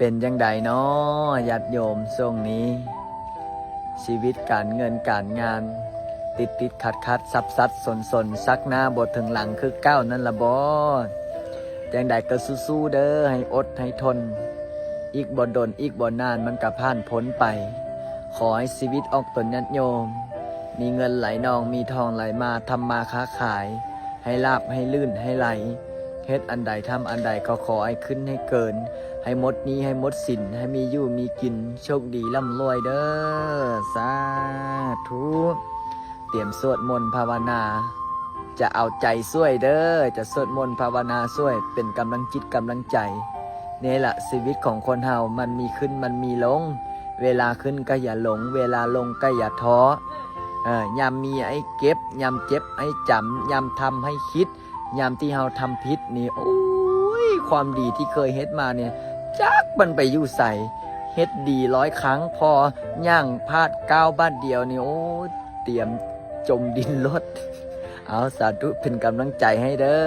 ເປັນຈັ່ງໃດນໍ ຍາດໂຍມ ຊ່ວງນີ້ຊີວິດການເງິນການງານ ຕິດໆຂັດໆ ສັບໆສົນໆ ຊັກໜ້າບໍ່ເຖິງຫຼັງຄືເກົ່ານັ້ນລະບໍ? ຈັ່ງໃດກໍສູ້ໆເດີ ໃຫ້ອົດໃຫ້ທົນ ອີກບໍ່ດົນອີກບໍ່ນານມັນກໍຜ່ານພົ້ນໄປ. ຂໍໃຫ້ຊີວິດອອກຕົນຍາດໂຍມ ມີເງິນໄຫຼນອງ ມີທອງໄຫຼມາ ທຳມາຄ້າຂາຍ ໃຫ້ລາບໃຫ້ລື່ນໃຫ້ໄຫຼ ເຮັດອັນໃດທຳອັນໃດກໍຂໍໃຫ້ຂຶ້ນໃຫ້ເກີນ ໃຫ້ໝົດໜີ້ໃຫ້ໝົດສິນ ໃຫ້ມີຢູ່ມີກິນ ໂຊກດີລ່ຳລວຍເດີ ສາທຸ. ຕຽມສວດມົນພາວະນາ ຈະເອົາໃຈຊ່ວຍເດີ ຈະສວດມົນພາວະນາຊ່ວຍ ເປັນກຳລັງຈິດກຳລັງໃຈ. ນີ້ລະຊີວິດຂອງຄົນເຮົາ ມັນມີຂຶ້ນມັນມີລົງ ເວລາຂຶ້ນກໍຢ່າຫຼົງ ເວລາລົງກໍຢ່າທໍ້. ເອີ ຍາມມີໃຫ້ເກັບ ຍາມເຈັບໃຫ້ຈຳ ຍາມທຳໃຫ້ຄິດ ຍາມທີ່ເຮົາທຳຜິດນີ້ ໂອ້ຍ ຄວາມດີທີ່ເຄີຍເຮັດມານີ້ ຈັກມັນໄປຢູ່ໃສ? ເຮັດດີຮ້ອຍຄັ້ງ ພໍຍ່າງພາດກ້າວບາດດຽວນີ້ ໂອ້ຍ ຕຽມຈົມດິນໂລດ. ເອົາ ສາທຸ ເປັນກຳລັງໃຈໃຫ້ເດີ.